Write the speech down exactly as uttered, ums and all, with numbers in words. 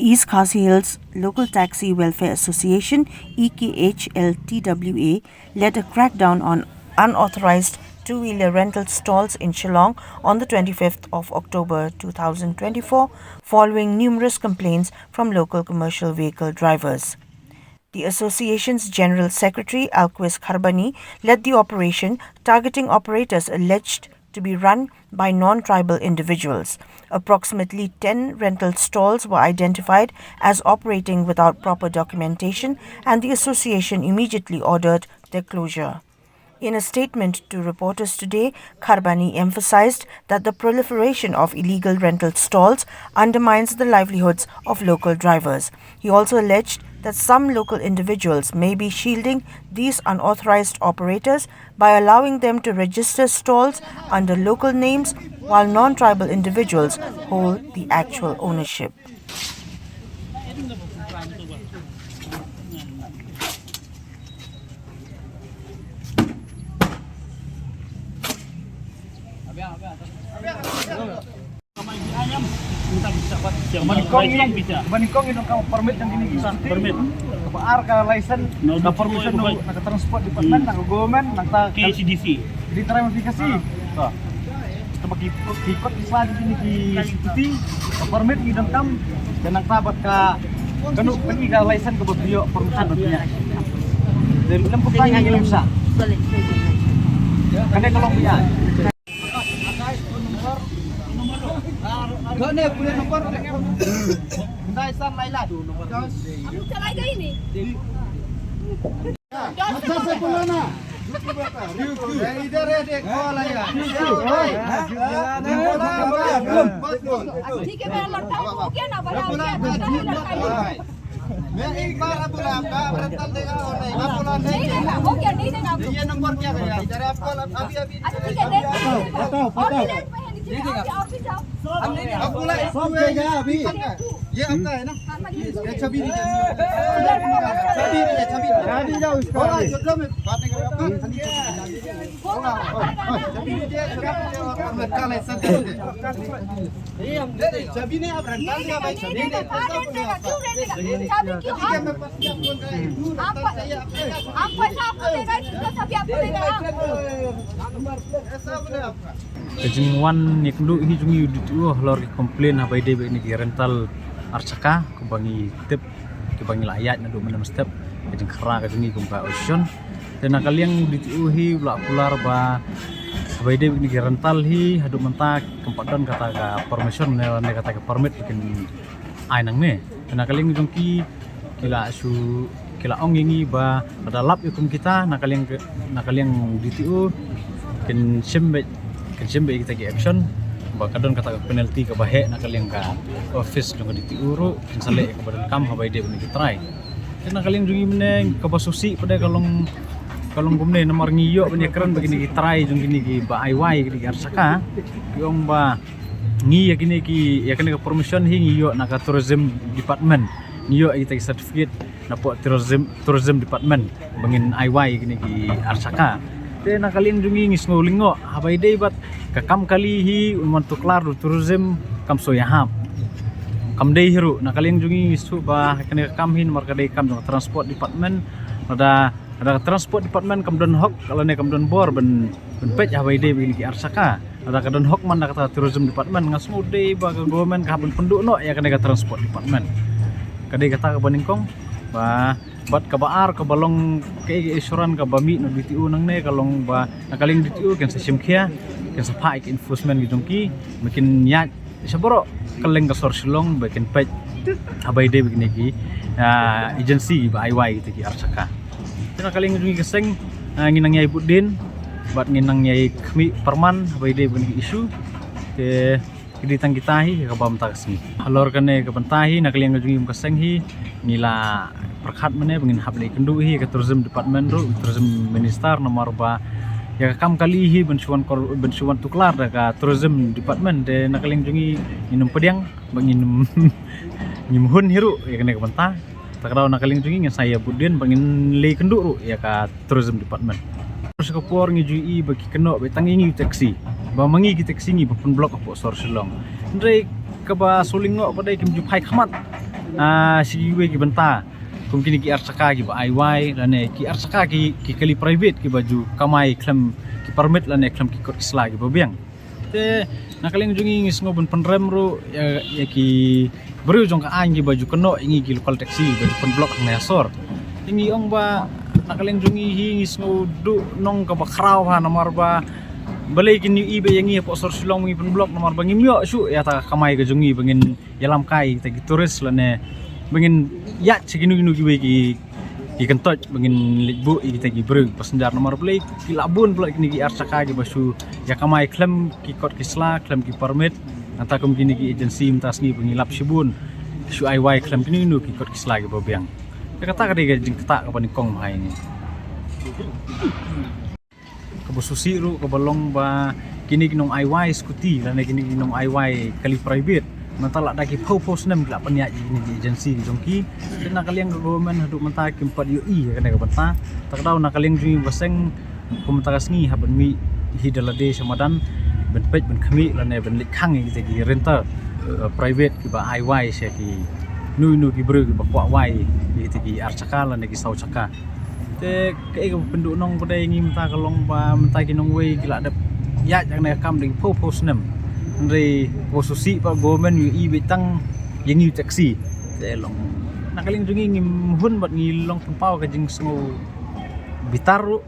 East Khasi Hills Local Taxi Welfare Association, E K H L T W A, led a crackdown on unauthorized two-wheeler rental stalls in Shillong on the twenty-fifth of October two thousand twenty-four, following numerous complaints from local commercial vehicle drivers. The association's General Secretary Alquis Kharbani led the operation, targeting operators alleged to be run by non-tribal individuals. Approximately ten rental stalls were identified as operating without proper documentation, and the association immediately ordered their closure. In a statement to reporters today, Kharbani emphasized that the proliferation of illegal rental stalls undermines the livelihoods of local drivers. He also alleged that some local individuals may be shielding these unauthorized operators by allowing them to register stalls under local names, while non-tribal individuals hold the actual ownership. Manikong ni, manikong ni ka permit yang ini kita. Permit. Ka ar ka license, na permission, na ka transport department, na ka government, na ka K H D C. Di terima fikasi. Kita bagi ikut Islam ini di Siti, ka permit ni dengkam, dan nang tabat ka kanu pergi ka license ka bagi permission bagi. Dan lem putang yang ini bisa. Kan dia kalau punya. Done punya nomor. Dai san lai lai. Abu chalai gaya ni. Done sa sa pulana. Idhar hai dekho lai. ठीक है, मैं लौटा हूँ, हो गया ना, बड़ा हो गया, बड़ा हो गया। मैं एक बार बोला आपका, आप रतल देगा और नहीं, आप बोला नहीं देगा, हो गया, नहीं देगा आपको। ये नंबर क्या गया? इधर आपको अभी, अभी अच्छा, ठीक है, देख लेते हैं। बताओ, बताओ। और भी लेट में है, नीचे आओ, आप भी जाओ। हम नहीं देगा। अब बोला, सब देगा अभी। ये आपका है ना? हाँ, हाँ, ये छवि नहीं है। छवि नहीं है, छवि नहीं है। छवि जाओ इसका। होगा, जो, जो मैं बात नहीं कर रहा, आपका खाली छवि नहीं है। होगा, होगा, होगा। छवि नहीं है, छवि नहीं है, और, और लटका नहीं, सब दे दे। Ka jingwan ïakynduh hi jong ngi u D T O halor ki complain ha ba ïadei bad kine ki rental ar chakka, kumba ngi tip, kiba ngi la ïaid naduh mynne mynstep, ka jingkhara ka jong ngi kum ka opposition. Te na ka liang u D T O hi u la kular ba, ba ïadei bad kine ki rental hi haduh mynta kam pat don kata ka permission ne, ne kata ka permit ba kin ai nangne. Te na ka liang jong ki, ki la shu, ki la ong ïa ngi ba lada lap ïa kum kita na ka liang, na ka liang D T O kin shim beit, kin shim beit kita ki action, ba ka don kata ka penalty kaba heh na ka liang ka office jong ka D T O ruh, kin sa leh ïa kaba donkam ha ba ïadei bad kine ki trai. Te na ka liang jong ngi mynne kaba sngewsih pat de ka long, ka long kumne namar ngi ïoh ban ïakren bad kine ki trai jong kine kiba ai wai kine ki ar chakka. Ki ong ba ngi ïa kine ki, ïa kane ka permission hi ngi ïoh na ka tourism department. Ngi ïoh ïa kita ki certificate napoh tourism, tourism department ba ngin ai wai ïa kine ki ar chakka. Te na ka liang jong ngi ngi sngew lyngngoh ha ba ïadei bad ka kam kali hi un wan tuklar da u tourism kam shu ïahap. Kam dei hi ruh, na ka liang jong ngi ngi sngew ba kane ka kam hi namar ka dei kam jong ka transport department. Lada, lada ka transport department kam don hok lane kam don bor ban, ban peit ha ba ïadei bad kine ki ar chakka. Lada ka don hok man da kata ka tourism department, nga sngew dei ba ka government ka hap ban pynduh noh ïa kane ka transport department. Ka dei kata kaba nyngkong. Ba, bad kaba ar kaba long kaei ka assurance kaba mih na u D T O nangne ka long ba na ka liang D T O kin sa shim khia, kin sa phah ïa ka enforcement ki jong ki, ba kin ïaid sha baroh kylleng ka sor Shillong ba kin peit ha ba ïadei bad kine ki, ah, agency ba ai wai kita ki ar chakka. Te na ka liang jong ngi ka seng, ah, ngi nang ïai bud dien bad ngi nang ïai khmih pyrman ha ba ïadei bad kine ki issue. Te ki dei tang kita hi kaba mynta ka sngi. Halor kane ka bynta hi na ka liang ka jong ngi kum ka seng hi ngi la pyrkhat mynne ba ngin hap leit kynduh hi ka tourism department ruh, tourism minister, namar ba ïa ka kam kali hi ban shu wan kor-, ban shu wan tuklar da ka tourism department. Te na ka liang jong ngi ngin ym pdiang ba ngin ym, ngim hun hi ruh ïa kane ka bynta. Ta ka daw na ka liang jong ngi ngin sa ïa bud dien ba ngin leit kynduh ruh ïa ka tourism department. Sa ka por ngi ju ïohi ba ki kynnoh ba tang ïa ngi u taxi, ba ma ngi ki taxi ngi ba pynblock hapoh sor Shillong. Hynrei kaba sngewlyngngoh pat de kim ju phai khmat Ah, shi kiwei ki bynta kum kine ki ar chaka kiba ai wai lane ki ar chaka ki, ki kali private kiba ju kamai khlem ki permit lane khlem ki kot ki sla kiba biang. Te na ka liang jong ngi ngi sngew ban pynrem ruh ïa, ïa ki briew jong ka aiñ kiba ju kynnoh ïa ngi ki local taxi ba ju pynblock hangne ha sor. Te ngi ong ba na ka liang jong ngi hi ngi sngew duh nong kaba khraw ha namar ba balei kin ïohi ba ïa ngi hapoh sor Shillong ngi pynblock namar ba ngim ïoh shuh ïa ta ka kamai ka jong ngi ba ngin ïalam kai kita ki tourist lane ba ngin ïaid sha kino kino kiwei ki, ki kyntoit ba ngin leit buh ïa kita ki briew passenger namar balei ki la bun pla kine ki ar chaka kiba shu ïa kamai khlem ki kot ki sla khlem ki permit. Nangta kum kine ki agency mynta sngi ba ngi lap shibun shu ai wai khlem kino kino ki kot ki sla kiba biang. Te kata ka dei ka jingktah kaba nyngkong ma ha ïa ngi. Kaba sngewsih ruh kaba long ba kine ki nong ai wai scooty lane kine ki nong ai wai kali private mynta la da ki phew phew snem ki la pynïaid ïa kine ki agency ki jong ki. Te na ka liang ka government haduh mynta kim pat ïohi ïa kane ka bynta. Ta ka daw na ka liang jong ngi ba seng kum mynta ka sngi hap ban mih hi da lade sha madan ban peit ban khmih lane ban leit khang ïa kita ki renter, eh, private kiba ai wai sha kino kino ki briew kiba kwah wai ïa kita ki ar chaka lane ki saw chaka. Te kaei kaba pynduh nong ba dei ngi mynta ka long ba mynta ki nongwei ki la dep ïaid ïa kane ka kam da ki phew phew snem. Hynrei kaba sngewsih ba government ïohi beit tang ïa ngi u taxi. Te long na ka liang jong ngi ngim hun bad ngi long pynpaw ka jingsngew bitar ruh.